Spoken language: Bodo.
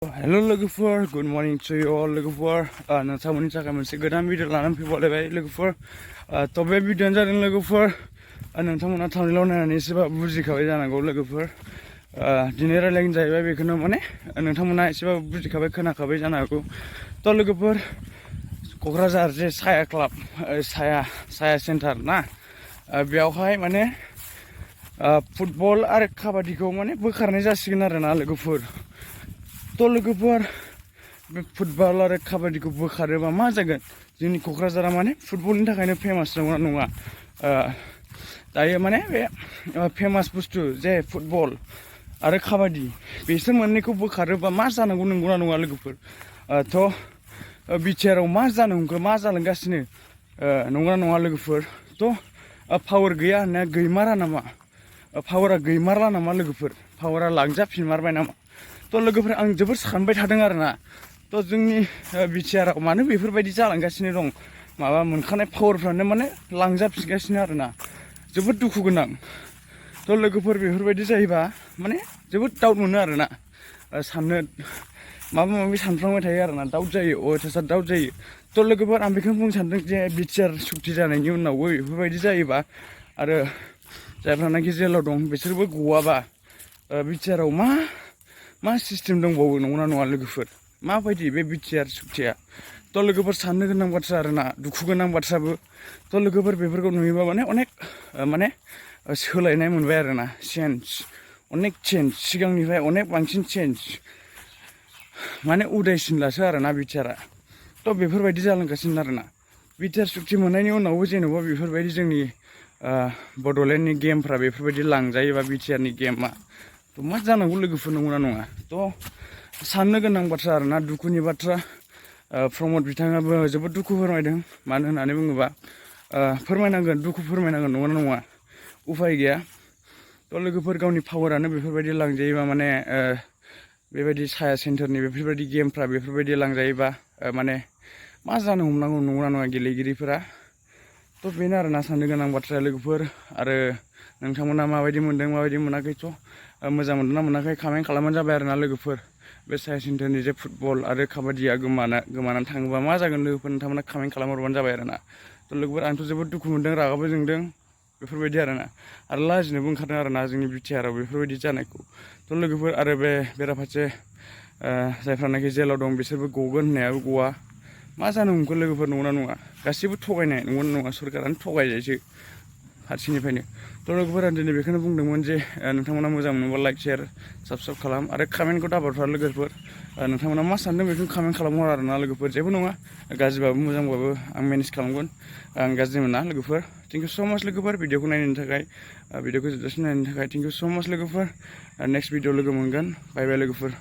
Hello logofor, good morning to you all logofor. Nontamoni थाखाय मोनसे गोदान भिडिअ लानानै फैबावलायबाय लोगोफोर। थ' बे भिडिअ'आनो जादों लोगोफोर नोंथांमोना थांनायल' नायनानै एसेबाबो बुजिखाबाय जानांगौ लोगोफोर। दिनै रायलायगोन जाहैबाय बेखौनो माने नोंथांमोना एसेबाबो बुजिखाबाय खोनाखाबाय जानो हागौ। थ' लोगोफोर क'क्राझार जे साया क्लाब साया सेन्टार ना बेयावहाय माने फुटबल आरो काबादिखौ माने बोखारनाय जासिगोन आरोना लोगोफोर। थ' लोगोफोर बे फुटबल आरो काबादिखौ बोखारोबा मा जागोन? जोंनि क'क्राझारा माने फुटबलनि थाखायनो फेमास नंगौना नङा? दायो माने बे फेमास बुस्थु जे फुटबल आरो काबादि बिसोर मोननैखौ बोखारोबा मा जानांगौ नंगौना नङा लोगोफोर? थ' बिटिआरआव मा जानो हमखो मा जालांगासिनो नंगौना नङा लोगोफोर? थ' पावार गैया होननाया गैमारा नामा? पावारा गैमारला नामा लोगोफोर? पावारा लांजाफिनमारबाय नामा? थ' लोगोफोर आं जोबोर सानबाय थादों आरोना। थ' जोंनि बिटिआरआव मानो बेफोरबायदि जालांगासिनो दं? माबा मोनखानाय पावारफ्रानो माने लांजाफिनगासिनो आरोना। जोबोद दुखु गोनां। थ' लोगोफोर बेफोरबायदि जायोबा माने जोबोद डाउट मोनो आरोना। साननो माबा माबि सानफ्लांबाय थायो आरोना। डाउट जायो, अयथासार डाउट जायो। थ' लोगोफोर आं बेखौनो बुंनो सानदों जे बिटिआर सुक्ति जानायनि उनावबो बेफोरबायदि जायोबा आरो जायफ्रानाखि जेलाव दं बिसोरबो गवाबा बिटिआरआव मा सिस्टेम दंबावो नंगौना नङा लोगोफोर? माबायदि बे बिटिआर सुक्तिया? थ' लोगोफोर साननो गोनां बाथ्रा आरोना, दुखु गोनां बाथ्राबो। थ' लोगोफोर बेफोरखौ नुयोबा माने अनेक माने सोलायनाय मोनबाय आरोना। अनेक चेन्ज सिगांनिफ्राय अनेक बांसिन चेन्ज माने उदायसिनलासो आरोना बिटिआरआ। थ' बेफोरबायदि जालांगासिनो आरोना। बिटिआर सुक्ति मोननायनि उनावबो जेन'बा बेफोरबायदि जोंनि बड'लेण्डनि गेमफ्रा बेफोरबायदि लांजायोबा बिटिआरनि गेमा थ' मा जानांगौ लोगोफोर नंगौना नङा? थ' साननो गोनां बाथ्रा आरोना, दुखुनि बाथ्रा। प्रमद बिथाङाबो जोबोद दुखु फोरमायदों। मानो होननानै बुङोबा फोरमायनांगोन, दुखु फोरमायनांगोन नंगौना नङा? उफाय गैया। थ' लोगोफोर गावनि पावारानो बेफोरबायदि लांजायोबा माने बेबायदि साया सेन्टारनि बेफोरबायदि गेमफ्रा बेफोरबायदि लांजायोबा माने मा जानो हमनांगौ नंगौना नङा गेलेगिरिफोरा? थ' बेनो आरोना साननो गोनां बाथ्राया लोगोफोर। आरो नोंथांमोना माबायदि मोनदों माबायदि मोनाखैथ' मोजां मोनदोंना मोनाखै कमेन्ट खालामबानो जाबाय आरोना लोगोफोर। बे साया सेन्टारनि जे फुटबल आरो काबादिया गोमानानै थाङोबा मा जागोन लोगोफोर? नोंथांमोना कमेन्ट खालामहरबानो जाबाय आरोना। थ' लोगोफोर आंथ' जोबोद दुखु मोनदों, रागाबो जोंदों बेफोरबायदि आरोना। आरो लाजिनोबो ओंखारदों आरोना जोंनि बिटिआरआव बेफोरबायदि जानायखौ। थ' लोगोफोर आरो बे बेराफारसे जायफ्रानाखि जेलाव दं बिसोरबो गगोन होननायाबो गवा। मा जानो हमखो लोगोफोर नंगौना नङा? गासिबो थगायनाय नंगौना नङा? सरकारानो थगायजायसो फारसेनिफ्रायनो। थ' लोगोफोर आं दिनै बेखौनो बुंदोंमोन जे नोंथांमोना मोजां मोनोबा लाइक, शेयार, साबसक्राइब खालाम आरो कमेन्टखौ दाबारफ्रा लोगोफोर। नोंथांमोना मा सानदों बेखौनो कमेन्ट खालामहर आरोना लोगोफोर। जेबो नङा, गाज्रिबाबो मोजांबाबो आं मेनेज खालामगोन। आं गाज्रि मोना लोगोफोर। थेंक इउ स' माच लोगोफोर भिडिअखौ नायनायनि थाखाय, भिडिअखौ जोबजासिम नायनायनि थाखाय थेंक इउ स' माच लोगोफोर। नेक्स्ट भिडिअ लोगो मोनगोन। बाय बाय लोगोफोर।